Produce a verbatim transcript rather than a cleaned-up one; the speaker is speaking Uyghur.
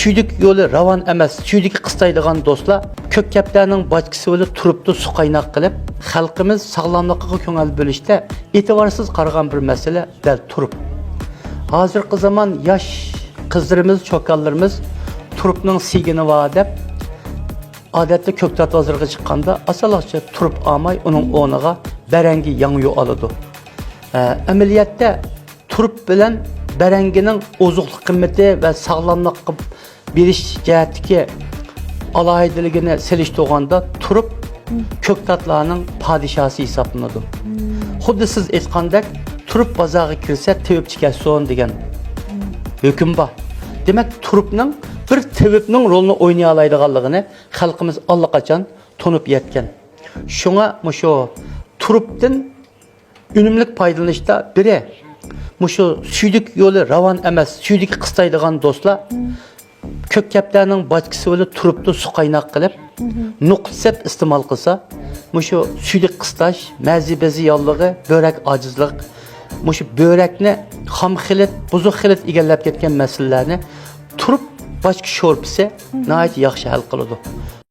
سۈيدۈك يولى راۋان ئەمەس، سۈيدۈكى قىستايدىغان دوستلار، كۆككەپتەرنىڭ باچكىسى بىلەن تۇرۇپنى سۇ قايناق قىلىپ، خەلقىمىز ساغلاملىقىغا كۆڭۈل بۆلۈشتە ئېتىبارسىز قالغان بىر مەسىلە دەل تۇرۇپ. ھازىرقى زامان ياش قىزلىرىمىز، چوكانلىرىمىز تۇرۇپنىڭ سىگىنى بار دەپ، ئادەتتە كۆكتات بازىرىغا چىققاندا ئاسانلىقچە تۇرۇپ ئالماي، ئۇنىڭ ئورنىغا بەرەڭگى، ياڭيۇ ئالىدۇ. ئە، ئەمەلىيەتتە تۇرۇپ بىلەن بەرەڭگىنىڭ ئوزۇقلۇق قىممىتى ۋە ساغلاملىققا بېرىش جەھەتتىكى ئالاھىدىلىكىنى سېلىشتۇرغاندا، تۇرۇپ كۆكتاتلارنىڭ پادىشاھى ھېسابلىنىدۇ. خۇددى سىز ئېيتقاندەك، تۇرۇپ بازارغا كىرسە، تېۋىپ چىكەتسۇن دېگەن ھۆكۈم بار. دېمەك، تۇرۇپنىڭ بىر تېۋىپنىڭ رولىنى ئوينىيالايدىغانلىقىنى خەلقىمىز ئاللىقاچان تونۇپ يەتكەن. شۇڭا مۇشۇ تۇرۇپتىن ئۈنۈملۈك پايدىلىنىشتا بىرى، مۇشۇ سۈيدۈك يولى راۋان ئەمەس، سۈيدۈكى قىستايدىغان دوستلار، كۆككەپتەرنىڭ باچكىسى بىلەن تۇرۇپنى سۇ قايناق قىلىپ، نوقۇت سەپ ئىستېمال قىلسا، مۇشۇ سۈيدۈك قىستاش، مەزى بەزى ياللۇغى، بۆرەك ئاجىزلىق، مۇشۇ بۆرەكنى خام خىلىت، بۇزۇق خىلىت ئىگىلەپ كەتكەن مەسىلىلەرنى تۇرۇپ باچكا شورپىسى ناھايىتى ياخشى ھەل قىلىدۇ.